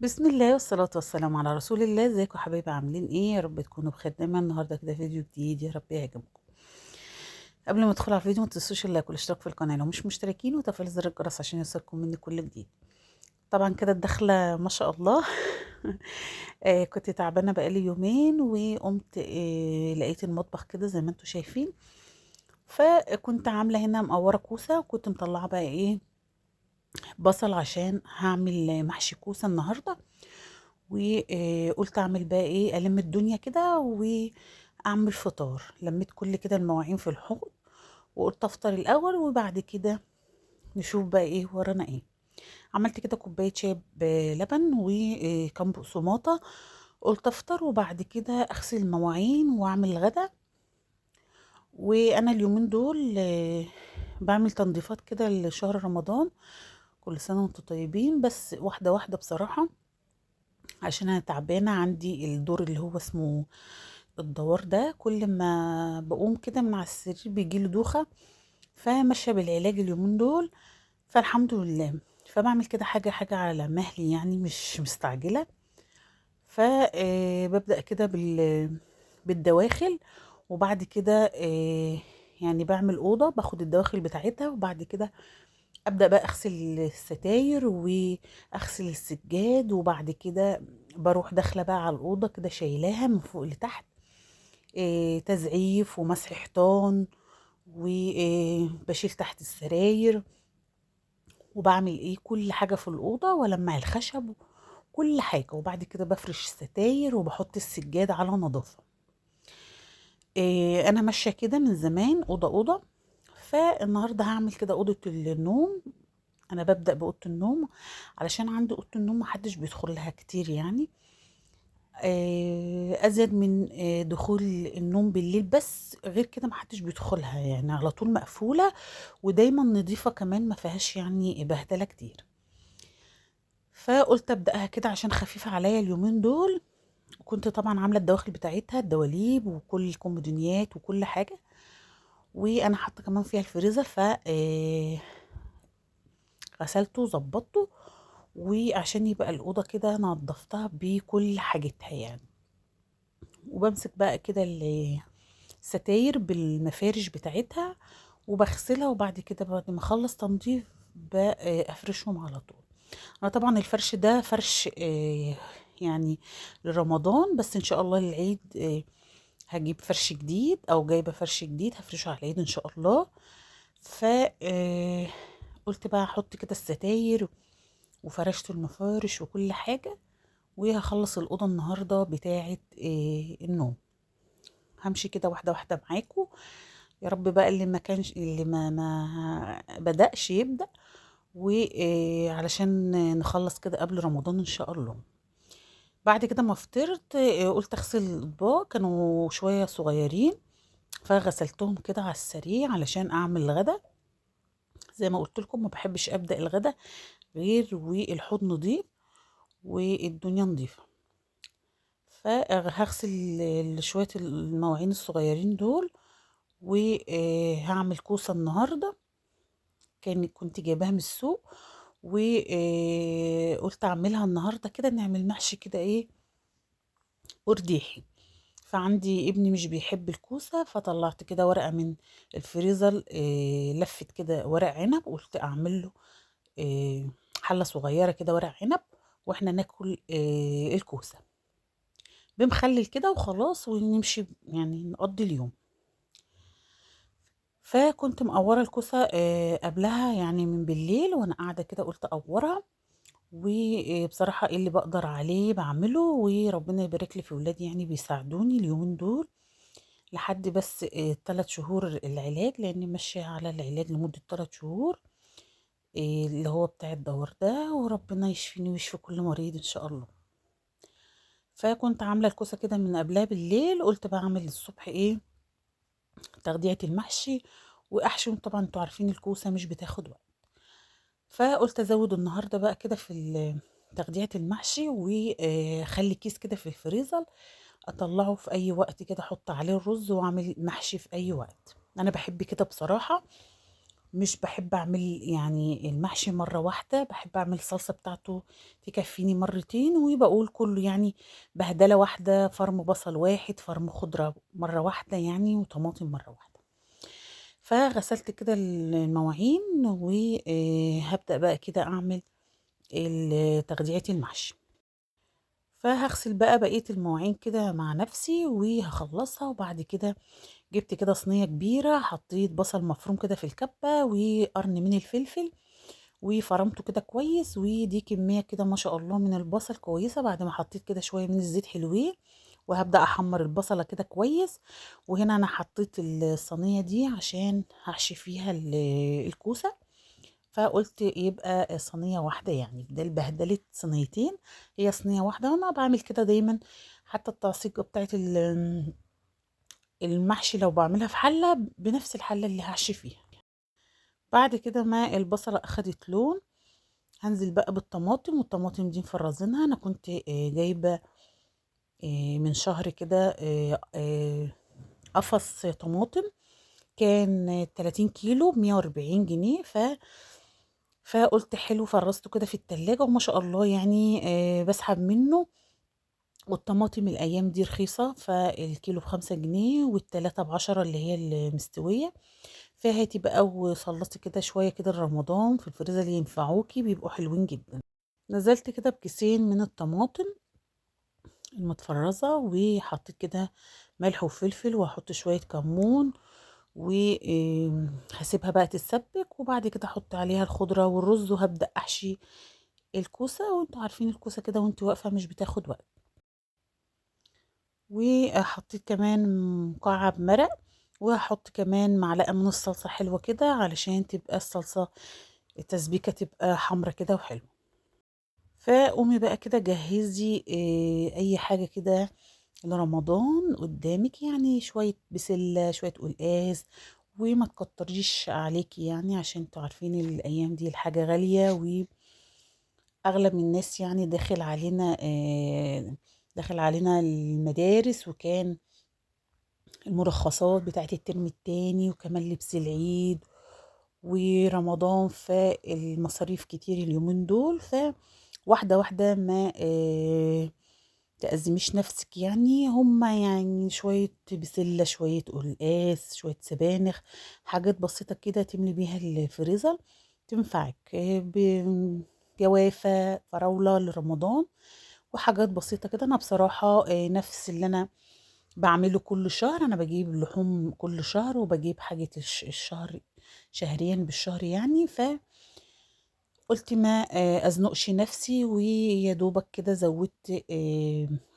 بسم الله والصلاة والسلام على رسول الله. ازيكم حبايبي؟ عاملين ايه؟ يا رب تكونوا بخير دايما. النهارده كده فيديو جديد يا رب يعجبكم. قبل ما ادخل على الفيديو ما تنسوش ال like والاشتراك في القناة لو مش مشتركين، وتفعيل زر الجرس عشان يوصلكم مني كل جديد. طبعا كده الدخلة ما شاء الله. كنت تعبانة بقالي يومين، وقمت لقيت المطبخ كده زي ما انتم شايفين. فكنت عامله هنا مقوره كوسة، وكنت مطلعه بقى ايه بصل عشان هعمل محشي كوسة النهارده. وقلت اعمل بقى ايه، الم الدنيا كده واعمل فطار. لميت كل كده المواعين في الحوض، وقلت افطر الاول وبعد كده نشوف بقى ايه ورانا ايه. عملت كده كوباية شاي بلبن وكم بقسماطه، قلت افطر وبعد كده اغسل المواعين واعمل الغدا. وانا اليومين دول بعمل تنظيفات كده لشهر رمضان. كل سنة وانتم طيبين، بس واحدة واحدة بصراحة عشان انا تعبانة. عندي الدور اللي هو اسمه الدوار ده، كل ما بقوم كده من على السرير بيجيلي دوخه، فماشيه بالعلاج اليومين دول، فالحمد لله. فبعمل كده حاجة حاجة على مهلي، يعني مش مستعجلة. فببدا كده بالدواخل، وبعد كده يعني بعمل اوضة باخد الدواخل بتاعتها، وبعد كده ابدا بقى اغسل الستاير واغسل السجاد، وبعد كده بروح داخله بقى على الاوضة كده شايلاها من فوق لتحت، تزعيف ومسح حيطان، وبشيل تحت السراير، وبعمل ايه كل حاجة في الاوضة، ولمع الخشب كل حاجة. وبعد كده بفرش الستاير وبحط السجاد على نظافة. انا ماشية كده من زمان اوضة اوضة. فالنهارده هعمل كده اوضة النوم. انا ببدا باوضه النوم علشان عندي اوضة النوم محدش بيدخل لها كتير، يعني ازيد من دخول النوم بالليل، بس غير كده محدش بيدخلها، يعني على طول مقفولة ودايما نظيفة كمان، ما فيهاش يعني بهدله كتير. فقلت ابداها كده عشان خفيفة عليا اليومين دول. وكنت طبعا عامله الدواخل بتاعتها، الدواليب وكل الكومودينيات وكل حاجة، وانا حاطه كمان فيها الفريزر، ف غسلته وظبطته، وعشان يبقى الاوضة كده نظفتها بكل حاجتها يعني. وبمسك بقى كده الستاير بالمفارش بتاعتها وبغسلها، وبعد كده بعد ما اخلص تنظيف بفرشهم على طول. انا طبعا الفرش ده فرش يعني لرمضان، بس ان شاء الله للعيد هجيب فرش جديد، او جايبه فرش جديد هفرشه على العيد ان شاء الله. ف قلت بقى احط كده الستاير وفرشت المفارش وكل حاجة، وهخلص الاوضة النهارده بتاعه النوم. همشي كده واحدة واحدة معاكم، يا رب بقى اللي ما كانش، اللي ما بدأش يبدأ، وعلشان نخلص كده قبل رمضان ان شاء الله. بعد كده ما فطرت قلت اغسل الاطباق، كانوا شوية صغيرين فغسلتهم كده على السريع علشان اعمل الغدا. زي ما قلت لكم ما بحبش ابدا الغدا غير والحوض نضيف والدنيا نضيفه. فهغسل شوية المواعين الصغيرين دول، وهعمل كوسة النهارده، كنت جايباها من السوق، وقلت اعملها النهارده كده، نعمل محشي كده ايه قرديحي. فعندي ابني مش بيحب الكوسه، فطلعت كده ورقة من الفريزر، لفت كده ورق عنب، قلت اعمل له حله صغيرة كده ورق عنب، واحنا ناكل الكوسه بمخلل كده وخلاص، ونمشي يعني نقضي اليوم. فكنت مقوره الكوسه قبلها يعني من بالليل، وانا قاعدة كده قلت اقورها، وبصراحة اللي بقدر عليه بعمله، وربنا يبارك لي في ولادي يعني بيساعدوني اليومين دول لحد بس 3 شهور العلاج، لاني ماشية على العلاج لمدة 3 شهور اللي هو بتاع الدوار ده، وربنا يشفيني ويشفي كل مريض ان شاء الله. فكنت عامله الكوسه كده من قبلها بالليل، قلت بعمل الصبح ايه تغذية المحشي واحشي. طبعا انتوا عارفين الكوسه مش بتاخد وقت، فقلت ازود النهارده بقى كده في تغذية المحشي، واخلي كيس كده في الفريزر اطلعه في اي وقت كده، احط عليه الرز واعمل محشي في اي وقت. انا بحب كده بصراحة، مش بحب اعمل يعني المحشي مرة واحدة، بحب اعمل الصلصة بتاعته تكفيني مرتين، وبقول كله يعني بهدلة واحدة، فرم بصل واحد، فرم خضرة مرة واحدة يعني، وطماطم مرة واحدة. فغسلت كده المواعين، وهبدأ بقى كده اعمل تغذية المحشي. فهغسل بقى بقية المواعين كده مع نفسي وهخلصها. وبعد كده جبت كده صينية كبيرة، حطيت بصل مفروم كده في الكبة وقرن من الفلفل وفرمته كده كويس، ودي كمية كده ما شاء الله من البصل كويسة. بعد ما حطيت كده شوية من الزيت حلوين، وهبدأ أحمر البصلة كده كويس. وهنا أنا حطيت الصينية دي عشان هحشي فيها الكوسة، فقلت يبقى صينية واحدة يعني بدل بهدلة صينيتين، هي صينية واحدة. وأنا بعمل كده دايما، حتى التعصيقة بتاعت المحشي لو بعملها في حلة بنفس الحلة اللي هحشي فيها. بعد كده ما البصلة أخدت لون، هنزل بقى بالطماطم، والطماطم دي مفرزينها. أنا كنت جايبة من شهر كده قفص طماطم، كان 30 كيلو ب140 جنيه. فقلت حلو، فرزته كده في التلاجة وما شاء الله يعني بسحب منه. والطماطم الأيام دي رخيصة، فالكيلو ب5 جنيه والتلاتة ب10 اللي هي المستوية. فهاتي بقى وخلصي كده شوية كده رمضان في الفريزر اللي ينفعوكي، بيبقوا حلوين جدا. نزلت كده بكيسين من الطماطم المتفرزة، وحطيت كده ملح وفلفل، وهحط شوية كمون، وهسيبها بقى تتسبك. وبعد كده احط عليها الخضرة والرز، وهبدأ احشي الكوسة. وانتوا عارفين الكوسة كده وانت واقفة مش بتاخد وقت. وحطيت كمان مكعب مرق، وهحط كمان معلقة من الصلصة حلوة كده علشان تبقى الصلصة التسبيكة تبقى حمرة كده وحلوة. فقومي بقى كده جهزي اي حاجة كده لرمضان قدامك، يعني شوية بسلة شوية قلقاس، وما تكتريش عليكي يعني، عشان انتوا عارفين الايام دي الحاجة غالية، واغلب الناس يعني داخل علينا المدارس، وكان المرخصات بتاعت الترم التاني، وكمان لبس العيد ورمضان، فالمصاريف كتير اليومين دول. فواحدة واحدة ما تأزميش نفسك يعني، هما يعني شوية بسلة شوية قلقاس شوية سبانخ، حاجات بسيطة كده تملي بيها الفريزر تنفعك، جوافة فراولة لرمضان وحاجات بسيطة كده. أنا بصراحة نفس اللي أنا بعمله كل شهر، أنا بجيب لحوم كل شهر، وبجيب حاجة الشهر شهريا بالشهر يعني. ف قلت ما أزنقش نفسي، ويا دوبك كده زودت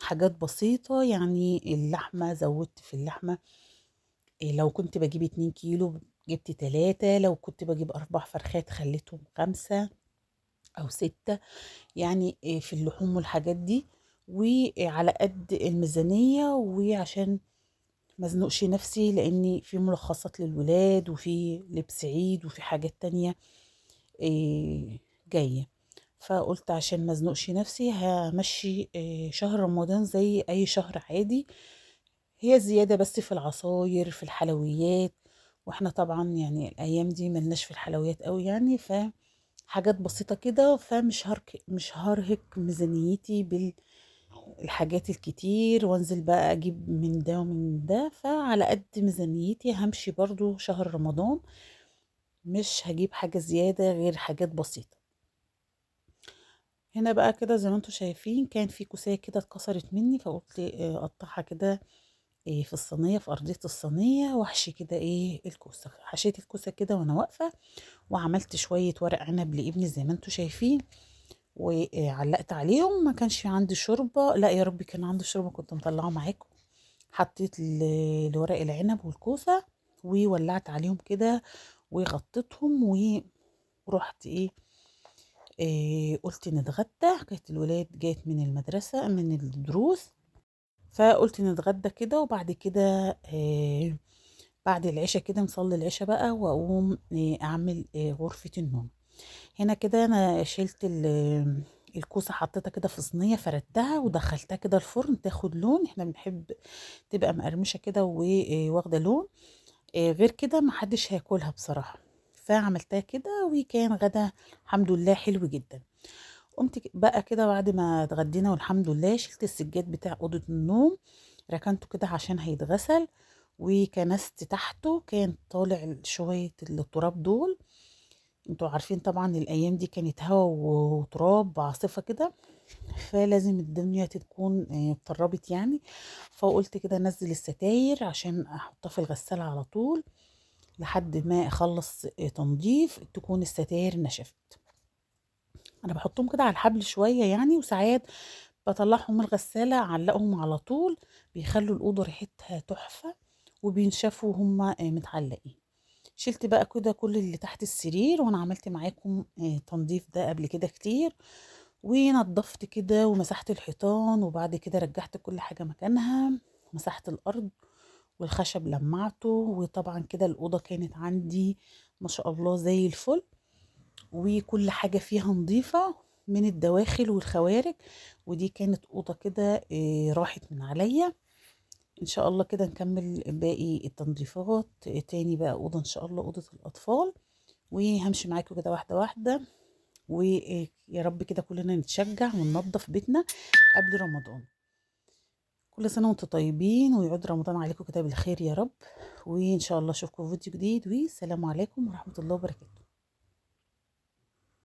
حاجات بسيطة يعني. اللحمة زودت في اللحمة، لو كنت بجيب 2 كيلو جبت 3، لو كنت بجيب 4 فرخات خليتهم 5 أو 6 يعني، في اللحوم والحاجات دي، وعلى قد الميزانية، وعشان ما ازنقش نفسي، لأني في ملخصات للولاد وفي لبس عيد وفي حاجات تانية جاية. فقلت عشان ما ازنقش نفسي همشي شهر رمضان زي اي شهر عادي، هي زيادة بس في العصاير في الحلويات، واحنا طبعا يعني الايام دي ملناش في الحلويات قوي يعني، فحاجات بسيطة كده. فمش مش هرهق ميزانيتي بالحاجات الكتير وانزل بقى اجيب من ده ومن ده، فعلى قد ميزانيتي همشي برضو شهر رمضان، مش هجيب حاجة زيادة غير حاجات بسيطة. هنا بقى كده زي ما انتم شايفين كان في كوساية كده اتكسرت مني، فقلت اقطعها كده في الصينية، في أرضية الصينية، واحشي كده الكوسة. حشيت الكوسة كده وانا واقفة، وعملت شوية ورق عنب لابني زي ما انتم شايفين، وعلقت عليهم. ما كانش عندي شوربة، لا يا ربي كان عندي شوربة كنت مطلعة معاكم. حطيت الورق العنب والكوسة وولعت عليهم كده وغطيتهم، ورحت قلت نتغدى. كانت الولاد جات من المدرسة من الدروس، فقلت نتغدى كده، وبعد كده بعد العشاء كده نصلي العشاء بقى، واقوم اعمل غرفة النوم. هنا كده انا شلت الكوسة حطيتها كده في صينية، فردتها ودخلتها كده الفرن تاخد لون، احنا بنحب تبقى مقرمشة كده وواخدة لون، غير كده محدش هياكلها بصراحة. فعملتها كده وكان غدا الحمد لله حلو جدا. قمت بقى كده بعد ما اتغدينا والحمد لله، شلت السجاد بتاع أوضة النوم، ركنته كده عشان هيتغسل، وكنست تحته، كان طالع شوية التراب دول. انتوا عارفين طبعا الأيام دي كانت هوا وتراب عاصفة كده، فلازم الدنيا تكون اتطربت يعني. فقلت كده انزل الستاير عشان احطها في الغسالة على طول لحد ما اخلص تنظيف تكون الستاير نشفت. انا بحطهم كده على الحبل شوية يعني، وساعات بطلعهم من الغسالة اعلقهم على طول، بيخلوا الأوضة ريحتها تحفة وبينشفوا هما متعلقين. شلت بقى كده كل اللي تحت السرير، وانا عملت معاكم تنظيف ده قبل كده كتير، ونضفت كده ومسحت الحيطان، وبعد كده رجعت كل حاجة مكانها، مسحت الأرض والخشب لمعته، وطبعا كده الأوضة كانت عندي ما شاء الله زي الفل، وكل حاجة فيها نظيفة من الدواخل والخوارج. ودي كانت أوضة كده راحت من عليا. إن شاء الله كده نكمل باقي التنظيفات تاني بقى أوضة إن شاء الله، أوضة الأطفال، وهمشي معاكم كده واحدة واحدة، ويا رب كده كلنا نتشجع وننظف بيتنا قبل رمضان. كل سنة وانتم طيبين، ويعود رمضان عليكم كده بالخير يا رب، وإن شاء الله أشوفكم في فيديو جديد، والسلام عليكم ورحمة الله وبركاته.